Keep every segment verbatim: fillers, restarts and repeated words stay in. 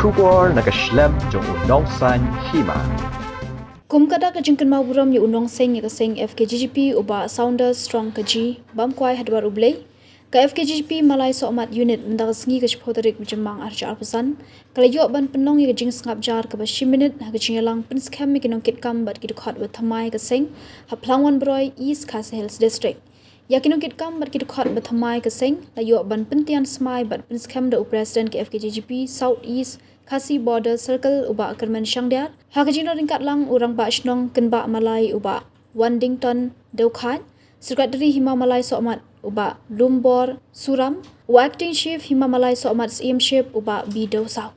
Khubor na ka shlem jong u Nongsaiñ Hima. Kum ka dak ka jingkynmaw burom ïa u nongseng ïa ka seng F K J G P u Bah Saunders Strong Kaji, bam kwai ha dwar U Blei, ka F K J G P Malai Sohmat Unit mynta ka sngi ka shiphew tarik Jymmang arhajar arphew san, ka la ïoh ban pynlong ïa ka jingsngap jar kaba shi minit ha ka jingïalang pynskhem ïa ki nongkitkam bad ki dkhot ba thymmai ka seng ha Phlangwanbroi, East Khasi Hills District. Ïa ki nongkitkam bad ki dkhot ba thymmai ka seng la ïoh ban pyntian smai bad pynskhem da u President ka F K J G P South East Khasi Border Circle u Bah Kyrmen Shangdiar, ha ka jingdon ryngkat lang u Rangbah Shnong Kynbah Malai u Bah Wandington Dewkhait, Secretary Hima Malai Sohmat u Bah Lumbor Suram, u Acting Chief Hima Malai Sohmat Syiemship u Bah B Dewsaw.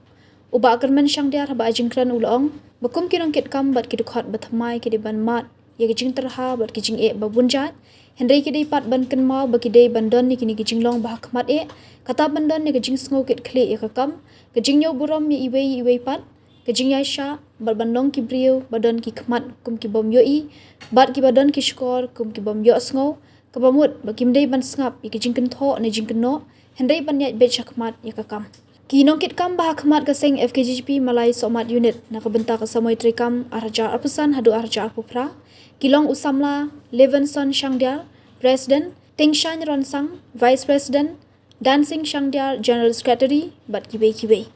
U Bah Kyrmen Shangdiar haba ai jingkren u la ong ba kum ki nongkitkam bad ki dkhot ba thymmai ki dei ban mad ïa ka jingtyrha bad ki jingeh ba bun jait, hynrei ki dei pat ban kynmaw ba ki dei ban don ïa kine ki jinglong ba ha khmat eh, kata ban don ïa ka jingsngew kit khlieh ïa ka kam, ka jingñiew burom ïa iwei ïa iwei pat, ka jingïaishah bad ban long ki briew ba don ki khmat kum ki bym ïohi bad kiba don ki shkor kum ki bym ïohsngew, kaba mut ba kim dei ban sngap ïa ki jingkynthoh ne jingkynnoh, hynrei ban ïaid beit shakhmat ïa ka kam. Ki nongkitkam ba ha khmat ka seng F K J G P Malai Sohmat Unit na ka bynta ka samoi treikam arhajar arphew san haduh arhajar arphew phra ki long u samla Levenson Shangdiar, President, Tingshan Ronsang, Vice President, Dancing Shangdiar, General Secretary, bad kiwei kiwei.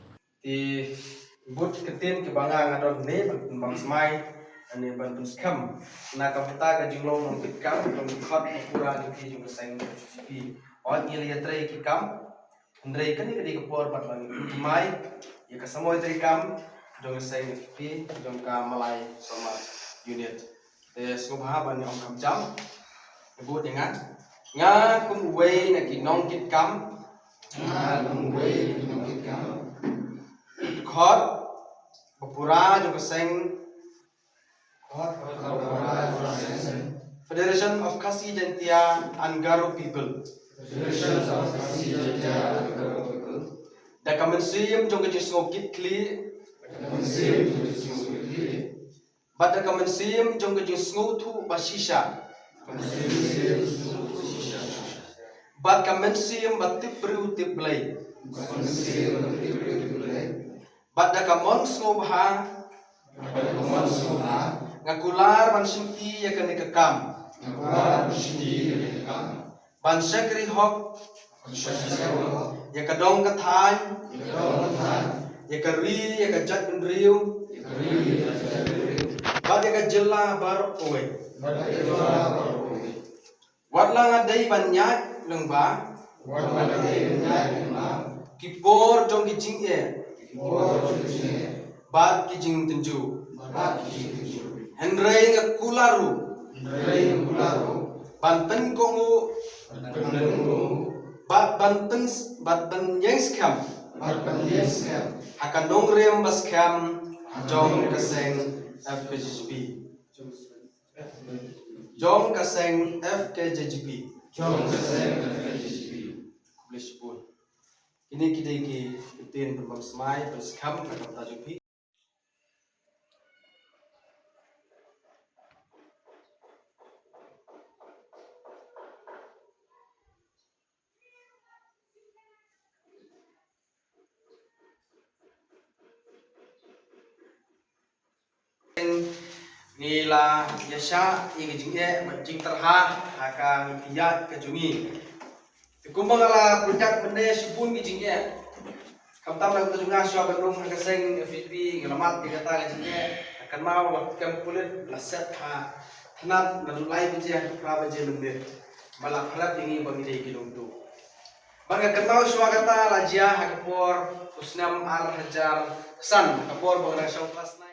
Te bud ki ktien kiba nga nga don ne ban pynbang smai ne ban pynskhem na ka bynta ka jinglong nongkitkam jong ki dkhot ba pura jong ki jong ka seng F K J G P. Ot ngi la ïatrei ki kam, hynrei kane ka dei ka por bad ba ngi thymmai ïa ka samoi treikam jong ka seng F K J G P, jong ka Malai Sohmat Unit. Te sngewbha ban ïa ong kham jam. Te bud ïa nga, nga kum uwei na ki nongkitkam, nga kum uwei na ki nongkitkam, dkhot ba pura jong ka seng, dkhot ba pura jong ka seng Federation of Khasi Jaintia and Garo People, Federation of Khasi Jaintia and Garo People, da ka mynsiem jong ka jingsngew kit khlieh, da ka mynsiem jong ka jingsngew kit khlieh, bad da ka mynsiem jong ka jingsngewthuh ba shisha, bad ka mynsiem ba tip briew tip Blei, bad da ka mon sngewbha, nga kular ban shimti ïa kane ka kam, ban shakri hok ïa ka dong ka thaiñ, ïa ka ri, ïa ka jaitbynriew, bad ïa ka jylla baroh kawei. Wat la nga dei ban ïaid lyngba ki por jong ki jingeh bad ki jingtynjuh, hynrei nga kular ruh ban pynkohnguh bad ban pyn, bad ban ïeng skhem ha ka nongrim ba skhem jong ka seng F K J G P, jong ka seng F K J G P. Khublei shibun. Kine ki dei ki ktien pynbang smai pynskhem na ka bynta jong phi. Ngi la ïa shah ïa ka jingeh bad jingtyrha ha ka ïaid ka jong ngi. Te kumba nga la pynjah mynne shibun ki jingeh. Khamtam na ka jong nga shuwa ban rung ha ka seng F K J G P nga la mad ïa kata ka jingeh. Nga kynmaw la kem pulit la set ha thnat naduh lai baje haduh phra baje mynmiet. Ba la pynrap ïa ngi ba ngi dei ki nongtuh. Bad nga kynmaw shuwa kata la jia ha ka por u snem ar hajar san, ha ka por ba nga dang shong klas nine.